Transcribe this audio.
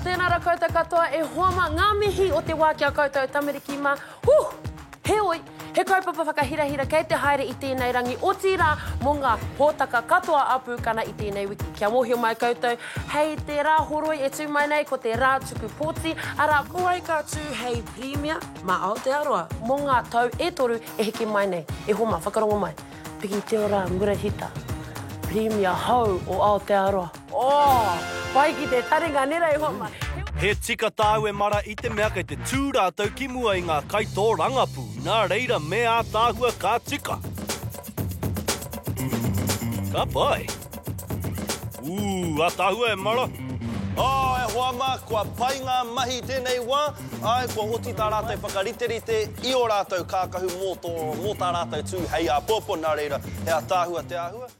Tēnā rā koutou katoa e hoa mā, ngā mihi o te wā ki a koutou tamariki mā. Huh! Heoi, he kaupapa whakahirahira kei te haere i tēnei rangi, otirā mō ngā hōtaka katoa a Pūkana i tēnei wiki. Kia mōhio mai koutou, hei te Rāhoroi e tū mai nei ko te Rā Tuku Pōti, arā, ko wai ka tū hei Pirimia mā Aotearoa mō ngā tau e toru e heke mai nei. E hoa mā, whakarongo mai. Piki te ora Murahita, Pirimia hou o Aotearoa. Oh! Pai ki te taringa nera e hoa mai. He tika tāu e mara i te mea kei te tū rātou ki mua i ngā kaitōrangapū, nā reira me ātaahua ka tika. Ka pai. Ooh, ātaahua e mara. Oh, e hoa mā, kua pai ngā mahi i tēnei wā, āe, kua oti tā rātou whakariterite i ō rātou kākahu mō tō, mō tā rātou tū hei āpōpō, nā reira, he ātaahua te āhua.